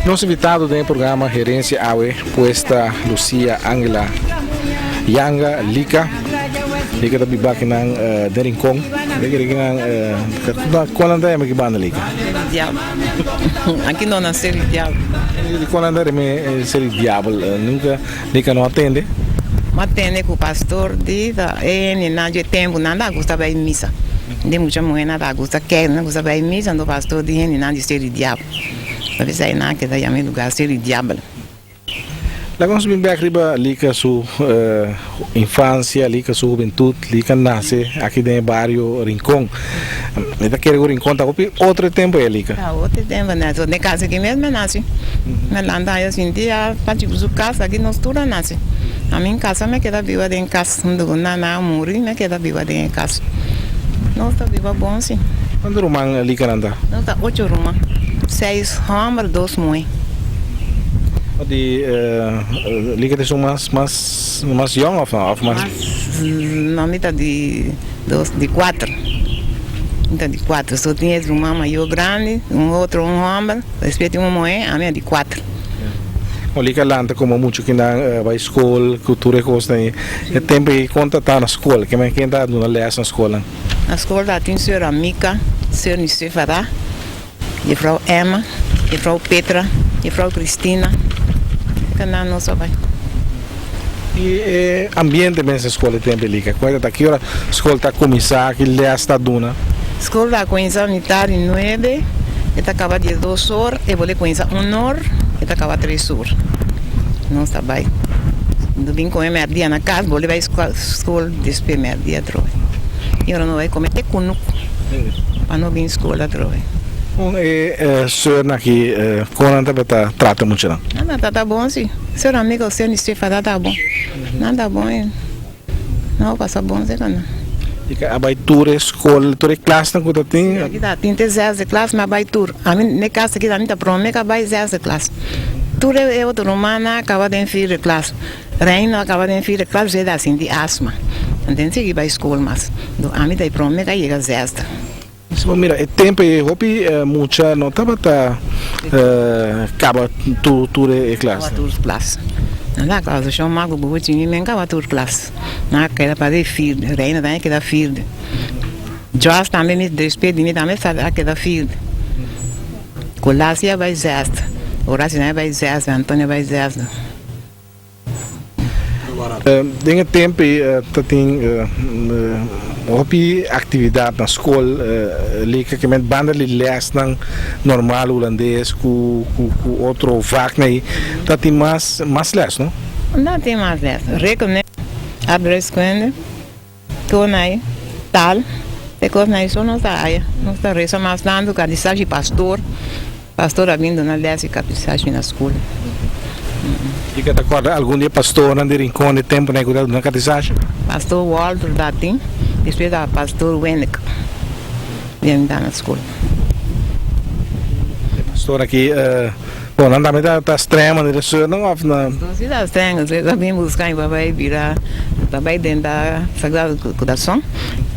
Nos invitado den e programa Herencia Awe pues ta Lucia Angela Yanga Lika. Lika ta biba akinan den Rincon. Lika di kinan kon nan ta yama ki banda Lika? Diabel. Aki no na seri diabel. Di kon nan ta yama seri diabel? Nunka Lika no a tende? Mi a tende ku pastor di ta e hendenan dje tempu nan ta gusta bai misa. Den mucha muhernan ta gusta kèk nan gusta bai misa anto pastor di hendenan di seri diabel. Ta bisa e nan keda yama e lugar Seri Diabel. Laga nos bin bek riba Lika su infancia, Lika su hubentud. Lika nace aki den e bario Rincon. Mi ta kere ku Rincon ta hopi otro e tempo ei, Lika. Ta otro tempo, na so den casa aki mes mi a nace. Mi a lanta aña sinti ya pa chiku su casa aki nos tur a nace. Ami en casa mi a keda biba den cas hunto ku nana a muri mi a keda biba den e cas. Nos ta biba bon si. Cuanto ruman Lika nan ta? Nos ta ocho ruman, seis homber, dos muhe. Di Lika ta esun mas mas mas yong of no? Of mas? No, mi ta di dos, di cuatro. Mi ta di cuatro. So tin es ruman mayor grandi, un otro un homber, despues tin un muhe, ami a di cuatro. Bon, Lika lanta como mucho kinan bay school cu tur e cosnan ey. E tempo ey con ta ta na school? Kimen ken ta duna les na schoolnan? Na skol ta tin Sra. Mika, Sra. Nisefara, Jefrou Emma, Jefrou Petra, Jefrou Cristina. E nan nos a bai. I e ambiente mes na skol e tempu e lika? Kon e ta ta? Ki ora skol ta kuminsá? Ki lès ta duna? Skol ta kuminsá mitar di nuebe, e ta kaba diesdos or, e bolbe kuminsá un or, e ta kaba tres or. Nos ta bai. Nos bin kome mèrdia na kas, bolbe bai skol despues mèrdia atrobe. I ora no bai kome te kunuku pa no bin skol atrobe. Kon e seurnan aki, kon nan tabata trata muchanan? Nan ta trata bon si. Seur amigo seur ni sefa ta ta bon. Nan ta bon e. Nan a pasa bon serka nan. I ka a bai tur e skol, tur e klasnan ku ta tin? Aki ta tin te zesde klas, mi a bai tur. Ami n'e kas aki ami ta prome ka bai zesde klas. Tur e otro rumannan a kaba den vierde klas. Reino a kaba den vierde klas pasobra e ta sinti asma. Anto e no sigui bai skol mas. Anto ami ta e prome ka yega zesde. Si bo mira e tempo ei hopi mucha no tabata kaba tur e klas. Kaba tur klas. Nan ta kaba su shon maku bubu chini men kaba tur klas. Nan a keda pa di vierde. Reina tambe a keda vierde. Joas tambe mi despues di mi tambe a keda vierde. Colasia a bai zesde. Horacio tambe a bai zesde. Antonio a bai zesde. Den e tempu ei ta tin hopi aktividat na skol lika ke men banda di lèsnan normal hulandes ku otro vaknan ei ta tin mas mas lès no? Ta tin mas lès. Rekenen, arbeidskunde, Tonai, tal, e kosnan ei so nos ta haya. Nos ta resa mas tantu katisashi pastor. Pastor a bin duna lès di katisashi na skol. I ka ta kòrda algun di e pastornan di Rincon di tempunan ei ku ta duna katisashi? Pastor Walter ta tin, despues ta pastor Winnick den ta na skol. E pastor aki Bo nan tambe ta ta streng manera seurnan of na? Nos si ta streng, nos ta bin buska mi papá e bira ta bai den ta Sagrado Corazon.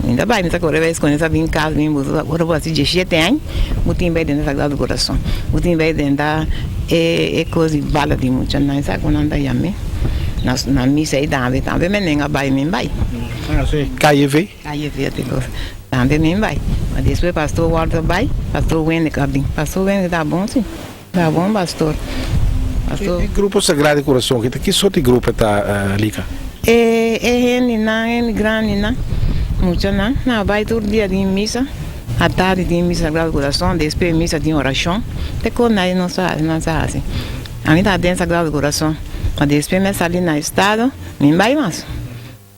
Mi ta bai, mi ta kore bai eskonde sa bin kas bin buska. Ora bo hasi diesshete aña, bo tin bai den ta Sagrado Corazon. Bo tin bai den ta e e kos di bala di muchanan, e sa ku nan ta yam'é. Na na misa ei tambe, tambe mi nenga bai, mi bai. Ah, si, KJV? KJV te kos. Tambe mi bai. Ma despues Pastor Walter bai, Pastor Wendy a bin. Pastor Wendy ta bon si. Ta bon pastor. Pastor. E grupo Sagrado Corazon ki ta ki sorti grupo e ta Lika? E e hendenan, hende grandinan, muchanan nan a bai tur dia den misa, atardi tin misa Sagrado Corazon, despues misa tin oracion, te con nan nos ta haci, nan sa haci. Ami ta den Sagrado Corazon, ma despues mi a sali na estado, mi bai mas.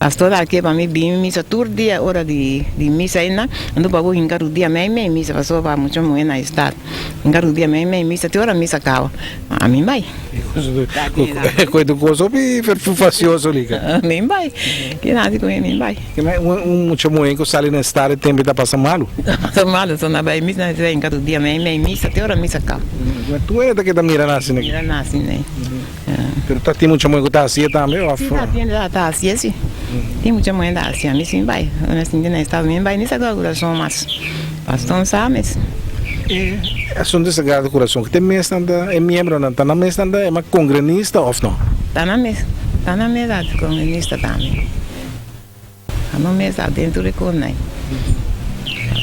Pastor a ke pa mi bin misa tur dia ora di di misa einan, anto pa bo hinka rudia mei mei misa pasobra pa mucha muhé na estad hinka rudia mei mei misa te ora misa kaba ma ami bai. Koe tu kos hopi fasioso lika. Mi bai, ke nasi ku mi mi bai. Un mucha muhé ku sali na estad e tempu e ta pasa malu. Ta pasa malu, so na bai misa na hinka rudia mei mei misa te ora misa kaba. Tur hende ta keda mira nan asina. Mira nan asina. Pero ta tin mucha muhé ku ta hasié tambe òf? Si ta tin ta ta hasié si. Tin mucha muhé ta hasié. Ami sin bai. Ora mi sinti na estado mi bai ni sagrado kurason mas. Pastor sa mes. E asuntu di Sagrado Corazon, te mes nan ta, e miembronan ta nan mes nan ta e mas congrenista of no? Ta nan mes, ta nan mes a congrenista tambe. Ta nan mes a den tur e cosnan.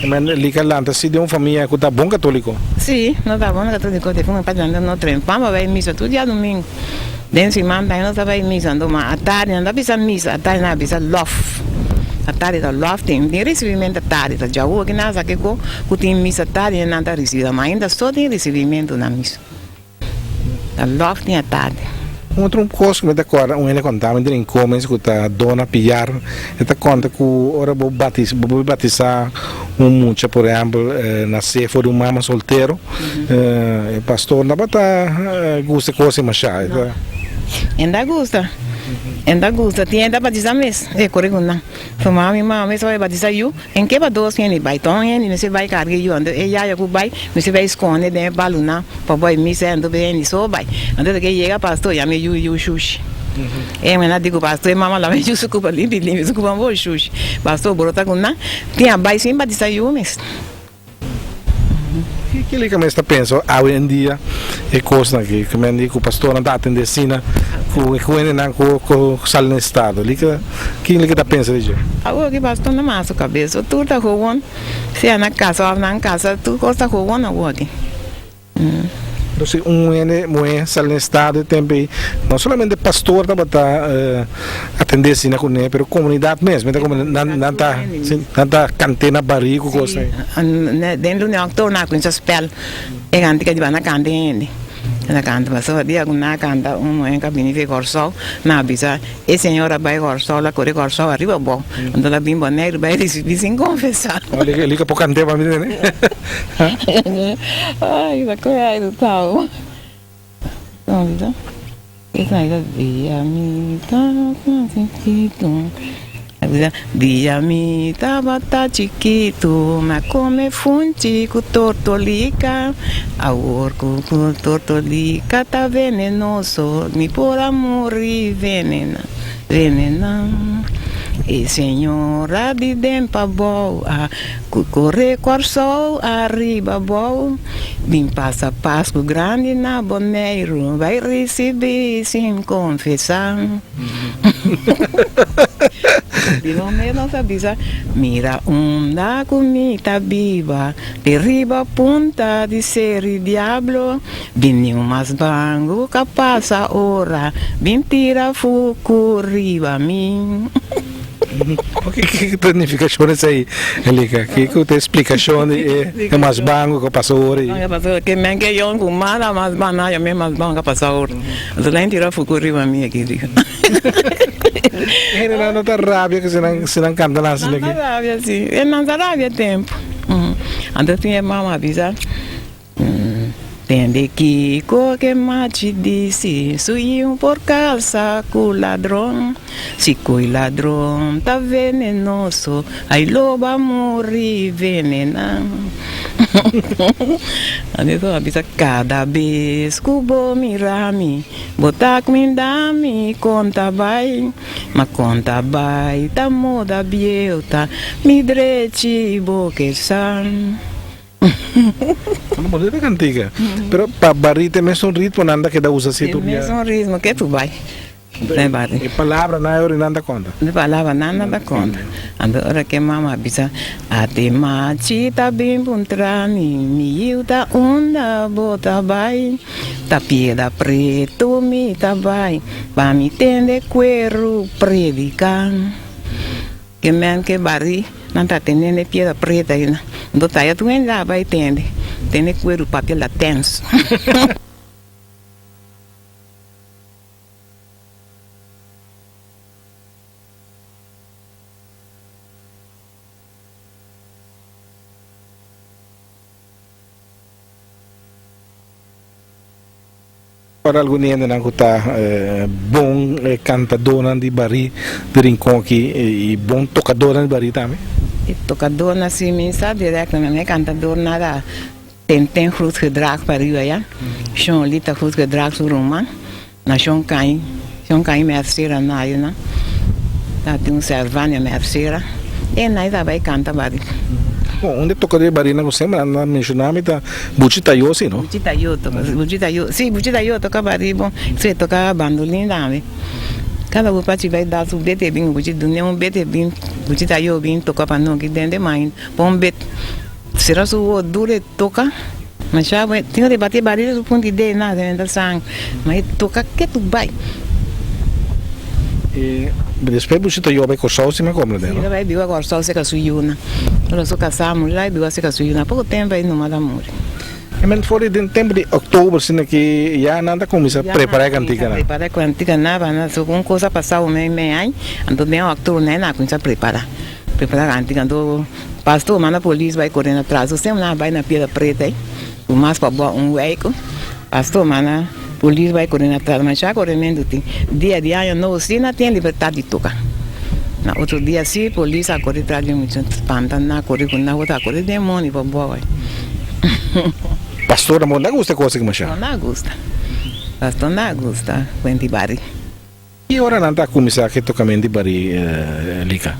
E men Lika lanta si den un famia cu ta bon catolico? Si, no ta bon catolico, te como pa nan no tren pan pa bay misa tur diadomingo. Den siman tambe nos ta bai misa anto ma atardi nan ta bisa misa atardi nan a bisa lof atardi ta lof tin tin risibimentu atardi ta djawoe ki nan a sa kiko ku tin misa atardi nan ta risibi ma ainda so tin risibimentu na misa ta lof tin atardi. Un otro kos ku mi ta kòrda un hende konta mi den Comes ku ta dona piar e ta konta ku ora bo batis bo por batisá un mucha por ehèmpel nasé for di un mama soltero E pastor no tabata gusta e kos ei mashá. E ta gusta, e ta gusta. Tin e ta batisa mes, e kore ku nan. Su mama i mama mes tabata batisa yu, en ke pa dos hende bai. Ton hende mester bai karga e yu. Anto e yaya ku bai mester bai skonde den e palunan pa bai misa. Anto e hende so bai. Anto ta ke yega pastor yama e yu yu shushi. E mena di ku pastor e mama laba e yu su kupa limpi limpi su kupa bo shushi. Pastor brota ku nan, tin a bai sin batisa yu mes. Kiko ki mes ta pensa awe en dia e kosnan aki ku men di ku pastornan ta atende asina ku e hendenan ku sali na estado lika kin lika ta pensa di dje? Awor ki pastor no mas su kabes tur ta gewoon sea na kasa of nan kasa tur kos ta gewoon awor aki. Pero si un hende muhé sali na estado e tempu ei, no solamente pastor tabata atendé asina kuné, pero komunidat mes, mi ta komo nan nan ta nan ta kant'é na barí ku kos ei. Den luna di òktober nan a kuminsá spèl e kantika di banda kanta hende. Nan a kanta pasobra dia ku nan a kanta un muhé ku a bini di Kòrsou, nan a bisa e señora bai Kòrsou, la kore Kòrsou ariba abou, anto la bin Boneiru bai risibí sin konfesá. Lika por kant'é pa mi tende. Ay, ta koe ay ta tau. Dia mi tabata chikitu, dia mi tabata chikitu, mi a kome funchi ku tortolika. Awor ku tortolika ta venenoso, mi por a muri venena. Venena. E señora di den pabou a Ku kore Kòrsou ariba bou Bin pasa Pasku grandi na Boneiru Bai risibí sin konfesá Di nos mes nos a bisa Mira unda ku mi ta biba Te riba punta di Seri Diablo Bin niun mas bangu ka pasa ora Bin tira fuku riba mi. Kiko ta nifikashon esei, Elika? Kiko ta e splikashon di e mas bangu ku pasa ora ei? Ke men ke yon ku mala mas bana yo men mas bangu ka pasa ora. Anto nan tira fuku riba mi aki di. Hendenan no ta rabia ku si nan kanta nan asina aki? Nan ta rabia si, nan ta rabia tempu. Anto tin e mama a bisa. Tende kiko ke machi disi, su yiu por kasa ku ladron. Si koe ladron ta venenoso, ai lo ba muri venena. Anto a bisa, kada bes ku bo mira mi, bo ta kuminda mi kon ta bai. Ma kon ta bai ta moda bieu ta mi drechi bo ke sa. Una bonita cantica. Pero pa barí te mesun ritmo nan ta keda usa si tur bia. Mesun ritmo ke tu bai. E palabra nan ora nan ta konta. E palabra nan nan ta konta. Anto ora ke mama a bisa ate machi ta bin puntra mi, mi yiu ta unda bo ta bai? Ta piedra pretu mi ta bai pa mi tende kueru prediká. Ke men ke bari nan ta tende ne piedra preta aina. Nto taya tur hende a bai tende. Tende kueru papia latens. Ora algun hendenan ku ta bon kantadónan di barí di Rincon aki i bon tokadónan di barí tambe? E tokadónan si mi sa direkto, mi kantador nada ten ten groot gedrag pa riba ya. Shon Lita groot gedrag su ruman na Shon Kain, Shon Kain Mercera na ayo nan. Ta tin un Servania Mercera e nan ta bai kanta barí. Bon, un di tokadó di barina ku semper nan a menshoná mi ta Buchi Tayo, si no? Buchi Tayo toka, Buchi Tayo, si, Buchi Tayo toka bari bon, si e toka bandolin tambe. Kada ku Pachi bai dal su bete e bin Buchi dun'é un bete e bin, Buchi Tayo bin toka pa no ki den den mainta pon un bet, sera su wowo duru e toka, masha bon, tin ora e bati e bari su punta idea nada, e ta sang, ma e toka ketu bai. E despues Buchi Tayo bai Kòrsou si mi a komprendé, no? Si, el a bai biba Kòrsou serka su yunan. Ora su kasá a muri, el a biba serka su yunan. Poko tempu ei numa el a muri. E men for di den tempu di òktober asina ki ya nan ta kuminsá prepará e kantikanan. Ya nan a kuminsá prepará e kantikanan, pa su un kos a pasá un mes mei aña, anto den òktober nan a kuminsá prepará, prepará kantika. Anto pastor manda polis bai kore na tras, su semper nan a bai na Piedra Preta ei, ku mas pabou un wèiko. Pastor manda polis bai kore na tras, masha korementu tin. Dia di aña nobo si nan tin libertat di toka. Na otro dia si polis a kore tras di mucha spanta nan a kore ku nan otro a kore den mondi pa bou ai. Pastor tampoco no a gusta e kos aki masha. No a gusta. Pastor no a gusta kuenti bari. Ki ora nan ta kuminsá ku e tokamentu di bari, Lika?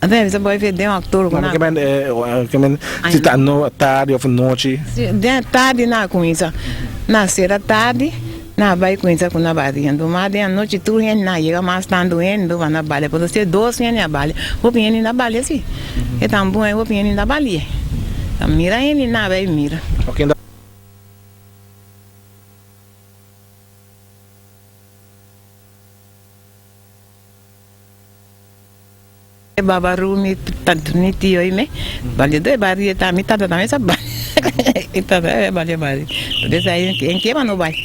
Anto mi bisa boy fe den oktober ku nan. Ke men si ta tardi òf nochi? Si den tardi nan a kuminsá. Nan a sera tardi, nan a bai kuminsá ku nan bari. Anto mas den anochi tur hende nan a yega mas tantu hende anto nan a balia. Pasobra si e dos hende a balia, hopi hende no a balia si. E tambú hopi hende no a balia. Ta mira hende nan a bai mira. E baba Rumi tantu mi tio i me bali do e bari e ta mi tata tambe sa bali e tata e bali e bari por eso ai en ke no bai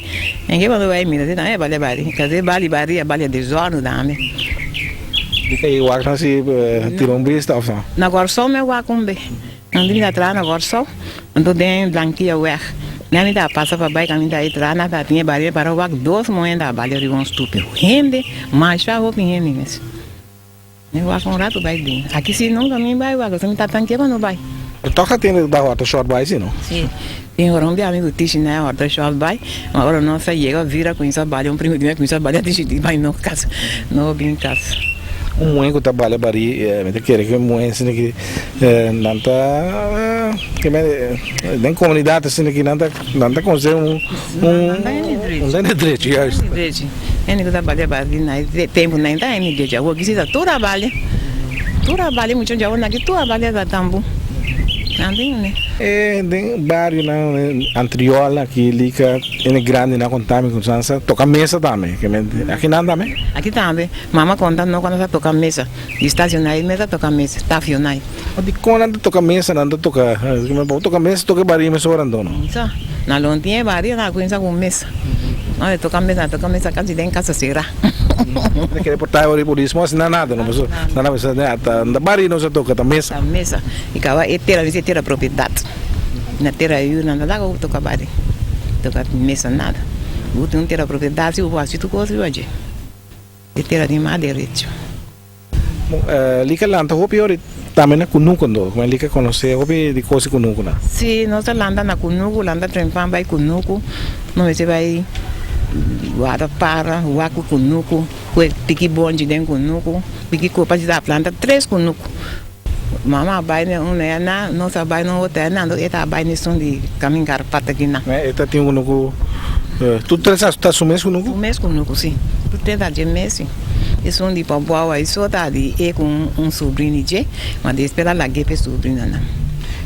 en ke no bai mira si tambe e bali e bari kasi e bali bari e bali e desorden tambe. Di ke wak nan si tira un bista of no? Na Kòrsou mi a wak un be nan tin ta traha na Kòrsou anto den Blankia weg mi a ta pasa pa bai kaminda ta traha nan ta tin e bari para wak dos muhé ta bali riba un stupi hende masha hopi hende mes. Mi wak un ratu bai bin. Aki si nunka mi bai wak, pasobra mi ta tan keba no bai. Pero tòg ta tende bai hòrta shòrt bai si no? Si, tin ora un bia mi ku Tishi na e hòrta shòrt bai, ma ora nos a yega Vira kuminsá balia, un primo di mi a kuminsá balia, Tishi di bai no kas, no bin kas. Un muhé ku ta balia barí, mi ta kere ku e muhé asina ki nan ta den komunidat asina ki nan ta nan ta konsé un Nan ta hende drechi. Un hende drechi, juist. Hende drechi. Hende ku ta balia bari na e tempu nan ta hende drechi. Awor kisi ta tur a balia. Tur a balia mucha djawo nan aki tur a balia ta tambu. Nan tin hende. E den barionan anterior aki lika hende grandinan konta mi ku nan sa toka mesa tambe. Aki nan tambe? Aki tambe. Mama konta no ku nan sa toka mesa. Di stacionai mesa toka mesa, stafionai. Ma dikon nan ta toka mesa, nan ta toka, bo toka mesa toka e baria mesora anto no? Sa, nan lo tin e baria nan a kuminsa ku mesa. Nan a toka mesa, nan a toka mesa kasi den kasa sera. Nan kere por tai ora e polis mo asina nada no, pasobra nan a bisa ta baria nos a toka, ta mesa. Ta mesa, i kaba e tera mester tera propiedat. Na tera yu nan ta laga bo toka baria, toka mesa nada. Bo tin un tera propiedat si bo por hasi tur kos riba dje. E tera tin mas derecho. Bon, Lika lanta hopi ora tambe na kunuku anto. Kuma Lika konosé hopi di kos di kunuku nan? Sí, nos ta lanta na kunuku, lanta trempan bai kunuku. Nos mester bai warda para, wak ku kunuku, kue piki bonchi den kunuku, piki kopa si ta planta tres kunuku. Mama a bai na un na na, nos a bai na un otro na, anto e ta bai na esun di Kamin Karpata aki na. E ta tin kunuku, tur tres ta su mes kunuku? Su mes kunuku, si. Tur tres ta dje mes, si. Esun di Pabou a so ta di e ku un subrin di dje, ma despues el a lag'é pa e subrinonan.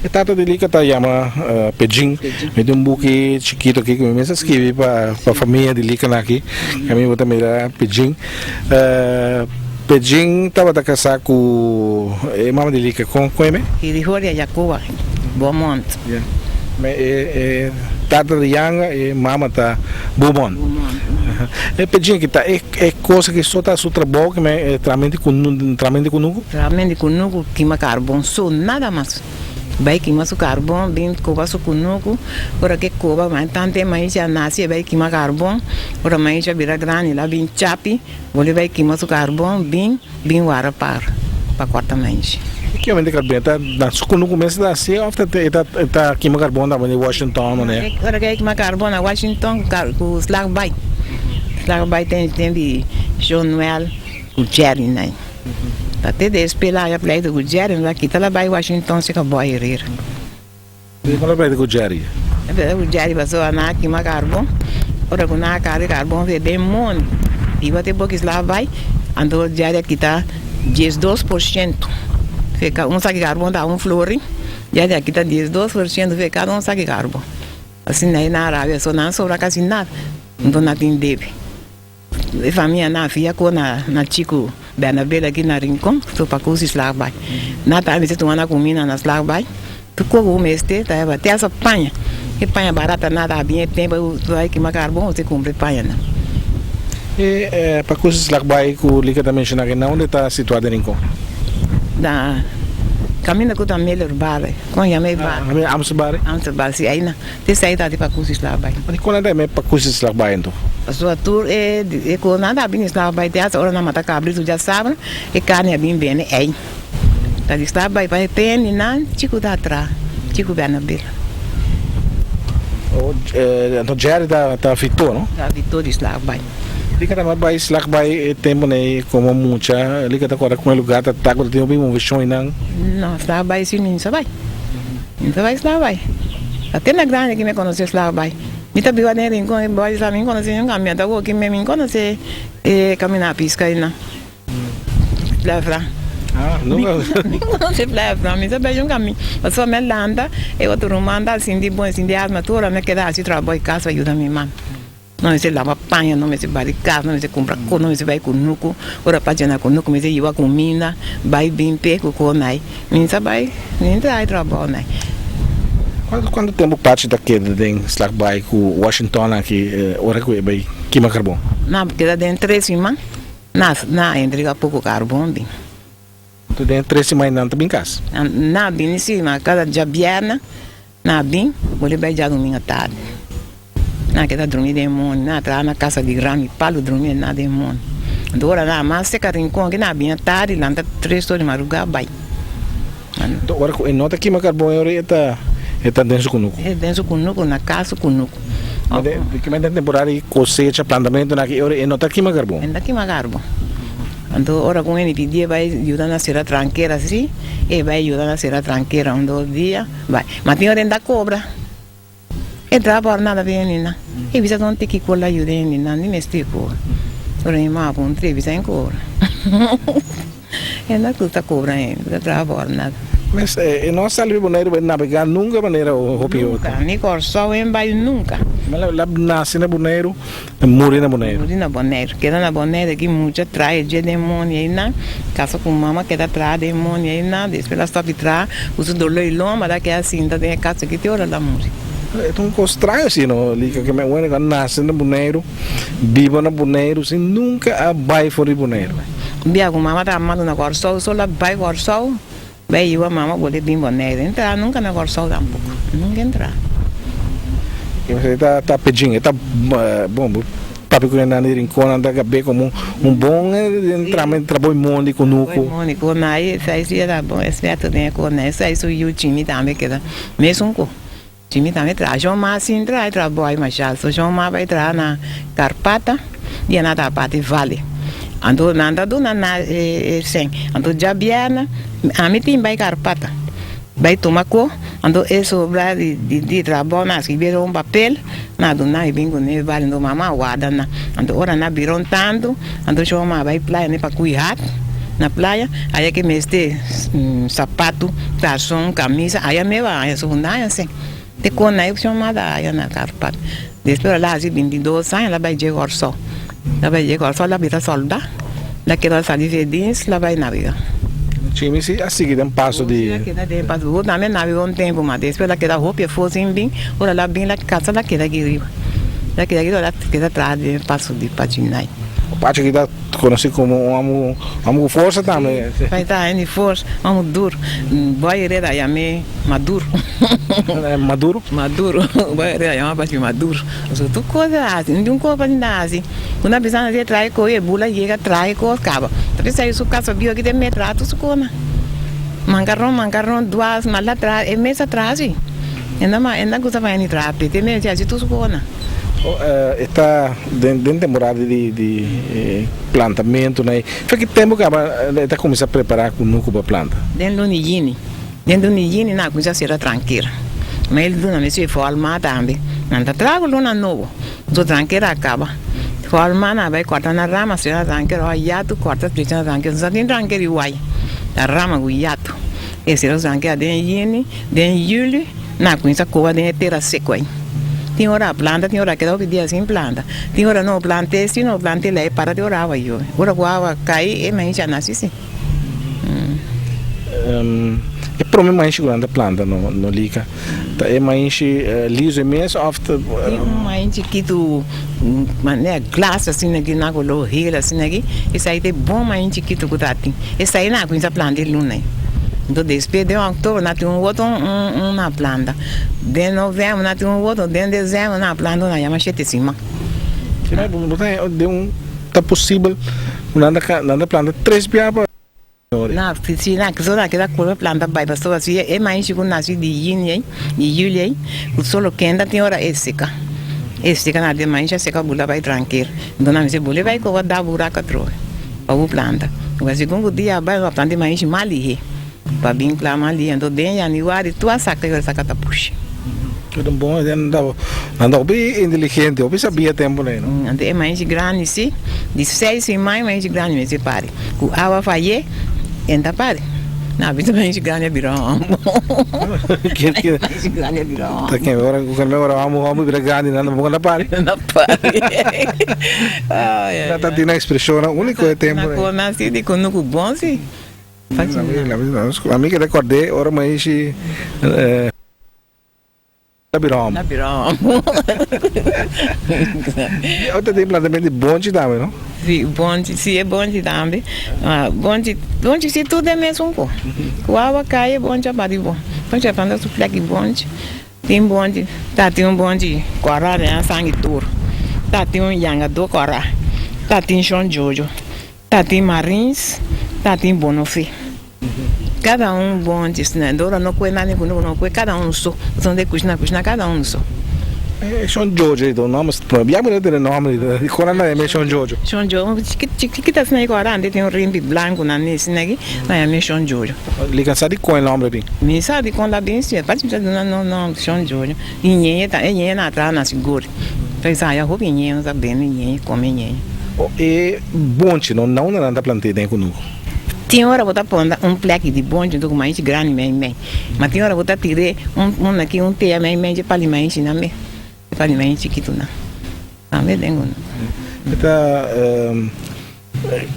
E tata di Lika ta yama Pejin. Mi tin un buki chikito aki ku mi mes a skibi pa famia di Lika nan aki. Ami bo ta mira Pejin. Pejin tabata kasá ku e mama di Lika, kon ku e me? Hirihoria Jacoba Beaumont. Ya. Me e tata di Yanga, e mama ta Beaumont. Beaumont. E Pejin ki ta e e kos aki so ta su trabou ki me tramen di kunu tramen di kunuku? Tramen di kunuku kima karbon so nada mas. Bai kima su karbon, bin koba su kunuku, ora ke koba mas tantu e maishi a nasi e bai kima karbon, ora maishi a bira grandi el a bin chapi, bolbe bai kima su karbon, bin bin wara par pa kòrta maishi. E kima di karbon ta na su kunuku mes ta hasi òf ta e ta e ta kima karbon tambe na Washington manera? Ora ke kima karbon na Washington ku slag bai, slag bai ten di Joe Noel ku Jerry nan. Ta te despues la haya pleito ku Jerry, la kita la bai Washington si ka Boy Herrera. Dikon la pleito ku Jerry? La pleito ku Jerry pasobra nan a kima karbon, ora ku nan a kaba di karbon fe den moni, iba te bokis la bai, anto Jerry a kita 12% fe un saki karbon ta un florin, Jerry a kita 12% fe kada un saki karbon. Asina e nan a rabia, so nan a sobra kasi nada, anto nan tin debe. E famia nan a fia ku na na chiku Bernabel aki na Rincon, so pa ku si slag bai. Nan ta mester tuma nan kumina na slag bai. Tur kos ku bo mester ta heba. Te hasta paña. E paña barata nan ta bien e tempo ku bai kima karbon bo ta kumpra e pañanan. E pa ku si slag bai ku Lika ta menshona aki, na unda e ta situa den Rincon? Na kaminda ku ta Miller Bar. Kon yama e bar? Amstel Bar. Amstel Bar, si aina. Te sai ta di pakusi slag bai. Di kon nan ta yama e pakusi slag bai anto? Pasobra tur e e kon nan ta bini slag bai te hasta ora nan mata kabritu djasabra e karni a bin bende ei. Ta di slag bai pa e pende nan chiku ta atra chiku Bernabel. Oh anto Jerry ta ta fitó no? Ta fitó di slag bai. Lika ta bai slag bai e tempu nei komo mucha lika ta kòrda kon e lugar ta ta ku ta tin hopi moveshon einan? No slag bai si mi no sa bai. Mi ta bai Slagbaai. Ta te na grandi ki mi konosé Slagbaai. Mi ta biba den Rincon e bai sa mi konosé niun kambia ta woki mi mi konosé e kaminda piska einan. Playa Fran. Mi konosé Playa Fran. Mi ta bai un kamin. Pasobra mi a lanta e otro ruman ta sinti bon e sinti asma tur ora mi a keda hasi trabou e kas pa yuda mi mama. No mester laba paña, no mester bari kas, no mester kumpra kos, no mester bai kunuku. Ora pa jena kunuku mester yiba kuminda, bai bin pe ku kos nai. Mi sa bai, mi ta hay trabou nai. Kuantu kuantu tempu Pachi ta keda den Slagbaai ku Washington aki ora ku e bai kima karbon? Na keda den tres siman, na na entrega poko karbon bin. Anto den tres siman nan ta bin kas? Na bini si, ma kada djabièrnè na bin, bo ta bai djadumingu tardi. Nan keda drumi den mondi, nan a traha na kasa di rami palu drumi na den mondi. Anto ora nan a mas seka rincon aki nan a bini tardi lanta tres ora di maruga bai. Anto ora ku e no ta kima karbon e ora e ta e ta den su kunuku? E den su kunuku, na kas su kunuku. Ma den den temporada di kosecha, plantamentu nan aki e ora e no ta kima karbon? E no ta kima karbon. Anto ora ku hende pidié bai yuda na sera trankera si, e bai yuda na sera trankera un dos dia bai. Ma tin ora e no ta kobra. E traha por nada pa hende nan. E bisa don tiki kol a yuda hende nan di mester kobra. Ora mi mama puntra e bisa en kobra. E no gusta kobra hende, ta traha por nada. Mes e no a sali di Boneiru bai nabega nunka manera hopi otro. Nunka, ni Kòrsou en bai nunka. Ma la nase na Boneiru, muri na Boneiru. Muri na Boneiru, keda na Boneiru aki mucha traha e dje den moni einan, kasa ku mama keda traha den moni einan, despues la stòp di traha ku su doló i lomba la keda sinta den e kas aki te ora la muri. E ta un kos straño si no, Lika, ke mi wende ku a nase na Boneiru, biba na Boneiru sin nunka a bai for di Boneiru. Un bia ku mama ta malu na Kòrsou, so la bai Kòrsou, bai yuda mama bolbe bin Boneiru. E no traha nunka na Kòrsou tampoko, nunka e no traha. E ta ta pejin, e ta bon bo papia ku nan di Rincon nan ta gab'é komo un bon trama trabou mondi kunuku. Trabou mondi ku nai esei si ta bon eksperto den e kos nan esei su yu Jimmy tambe keda mesun ku Jimmy tambe traha Shon Ma sin traha e trabou ai masha so Shon Ma bai traha na Karpata i a na ta parti Valley anto nan ta duna nan e sèn anto djabièrnè ami tin bai Karpata. Bai tuma ko, anto e sobra di di trabou nan a skibi riba un papel, nan a duna i bin kuné bali, anto mama a warda nan. Anto ora nan a bira un tantu, anto shon mama a bai playa ne pa kui hat na playa, aya ke mester sapatu, karson, kamisa, aya meba a haña su hundaña asin. Te kon nan e shon mama ta haya na Karpat. Despues el a hasi 22 aña el a bai dje Kòrsou. El a bai dje Kòrsou, el a bira sòldá. El a keda sali di e dins, el a bai nabega. Chimi si a sigui den paso di. Si a keda den paso. Bo tambe nabega un tempu, ma despues el a keda hopi afó sin bin. Ora el a bin, el a kasa, el a keda aki riba. El a keda aki riba, el a keda traha den paso di Pachinay. Pacho ki ta konosí komo un amo, amo ku forsa tambe. Si, bai ta hende forsa, amo duru. Bai reda yam'é Maduro. Maduro? Maduro. Bai reda yama Pachi Maduro. Pasobra tur kos a hasi, ningun kos Pachi ta hasi. Una bisa nan trae kos, e bula yega trae kos kaba. Ta bisa su kasa bieu aki den mes traha tur su kosnan. Mankaron, mankaron, duas, mala traha, e mes a traha si. E no gusta pa hende traha p'e, te mes a hasi tur su kosnan. E ta den den temporada di di plantamentu na e. Fe ki tempu kaba e ta kuminsá prepará kunuku pa planta? Den luna di yüni. Den luna di yüni nan a kuminsá sera trankera. Ma e luna mes e fòlmá tambe. Nan ta traha ku luna nobo. So trankera a kaba. Fòlmá nan a bai kòrta na rama sera trankera ò yatu kòrta drecha na trankera. No sa tin trankera igual. Ta rama ku yatu. E sera trankera den yüni, den yüli. Na kuminsá koba den e tera seku ei. Tin ora a planta, tin ora a keda hopi dia sin planta. Tin ora no plant'é si, no plant'é la e para tin ora awa yobe. Ora ku awa kai e mainshi a nasi si. E prome mainshi ku nan ta planta no no lika. Ta e mainshi liso e mes òf ta. Tin un mainshi chikitu manera glas asina aki nan kolo hel asina aki. Esei ta e bon mainshi chikitu ku ta tin. Esei nan a kuminsá planta e luna ei. Enton despues den òktober nan tin un otro un na planta. Den novèmber nan tin un otro, den desèmber nan a planta un nan yama shete siman. Bo ta haña den un ta posibel ku nan ta nan ta planta tres bia pa ora. Na si nan so nan keda kore planta bai pasobra si e maishi ku nasi di yüni ei di yuli ei ku solo kenda tin ora e seka e seka nan den maishi a seka bula bai tranker enton nan mester bole bai koba da buraka atrobe. Pa bo planta. Bo segun ku dia a bai bo a planta e maishi mas lihé. Pa bin kla mas lihé. Anto den yanüari tur a saka i ora saka ta pushi. Pero bon nan ta nan ta hopi inteligente, hopi sabia tempu nei no. Anto e maishi grandi si, di seis siman e maishi grandi mester pari. Ku awa fayé e no ta pari. Nan a bisa maishi grandi a bira hòmber. Maishi grandi a bira hòmber. Ta ken ora ku ken ora hòmber hòmber bira grandi nan tampoco ta pari. No pari. Ai ai. Ta tin un expresionnan unico e tempo. Na con asi di cunucu bon si. Ami ke recordé ora maishi ta bira hòmber. Ta bira hòmber. Ota tin plantamento di bonchi tambe no? Si bonchi si e bonchi tambe. Bonchi bonchi si tur den mesun ko. Ku awa kai e bonchi a bati bon. Bonchi a planta su plek di bonchi. Tin bonchi ta tin un bonchi kòrá den a sangi tur, ta tin un yangadó kòrá, ta tin shon djodjo, ta tin marins, ta tin bonofé. Kada un bonchi asina, dor no kue nada ku no kue kada un so, pasobra no ta kushina kushina kada un so. E shon djodjo ei ta un nòmber, pabia bo ta tene nòmber ei, kon nan ta yama e shon djodjo? Shon djodjo, chikit asina ei kòrá, antes tin un rimpi blanku nan asina aki. Na yami Shon Jojo. Li ka sa di kon e nomber bin? Mi sa di kon la bin si, parti mi ta duna no nomber Shon Jojo. I ñeñe ta, e ñeñe na traha na siguri. Ta sa ya hopi ñeñe nos a bende ñeñe, come ñeñe. O e bonchi no, na unda nan ta plant'é den kunuku? Tin ora bo ta ponda un pleki di bonchi huntu ku maishi grandi mei mei. Ma tin ora bo ta tir'é un un aki un tea mei mei dje pali maishi nan me. Dje pali maishi chikitunan. Tambe den kunuku. E ta.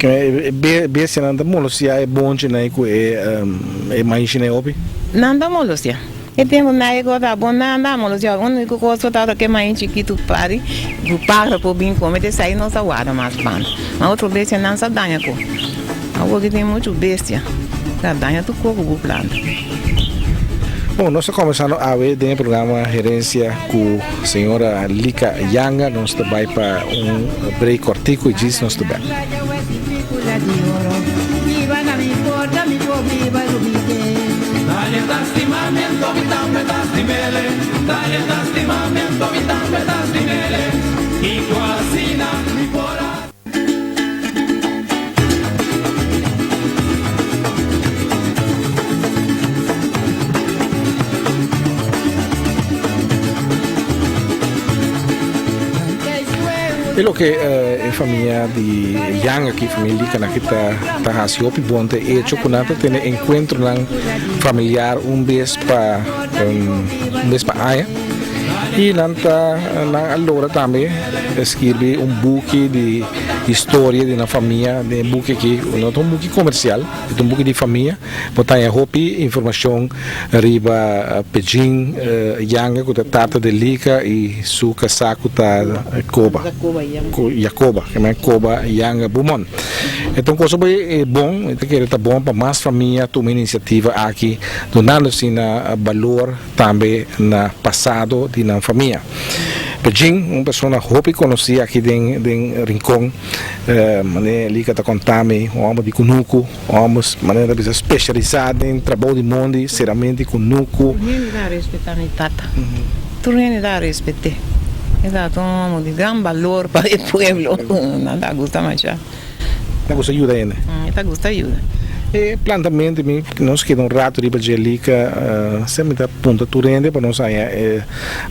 E bestianan ta molostia e bonchinan ku e maishinan hopi? Nan ta molostia. E tempu nan e kos a bon nan ta molostia. Uniko kos ku tabata ke maishi chikitu pari ku páharo por bin kome ta esei nos a warda mas banda. Ma otro bestianan sa daña ku. Awor ki tin muchu bestia ta daña tur kos ku bo planta. Bon, nos ta kombersando awe den e programa Herencia ku señora Lika Yanga. Nos ta bai pa un break kortiku i djis nos ta bek. E loke e famia di Yang aki, famia Likan aki ta ta hasi hopi bon ta e echo ku nan ta tene enkuentronan familiar un bes pa un bes pa aña i nan ta nan a logra tambe skirbi un buki di historia di nan famia den e buki aki no ta un buki komersial e ta un buki di famia bo ta haña hopi informashon riba Pejin Yanga ku ta tata di Lika i su kasá ku ta Koba Jakoba Koba Yanga Bumon e ta un kosa bo bon mi ta kere ta bon pa mas famia tuma inisiativa aki dunando asina balor tambe na pasado di nan famia. Pejin, un persona hopi konosí aki den den Rincon, manera Lika ta konta mi, un hòmber di kunuku, un hòmber manera ta bisa spesialisá den trabou di mondi, serament di kunuku. Tur hende ta respetá mi tata, tur hende ta respet'é. E tabata un homo di gran balor pa e pueblo. Nan ta gusta masha. Ta gusta yuda hende? E ta gusta yuda. E plantamento mi nos keda un rato riba dje lika semper mi ta punta tur hende pa nos haña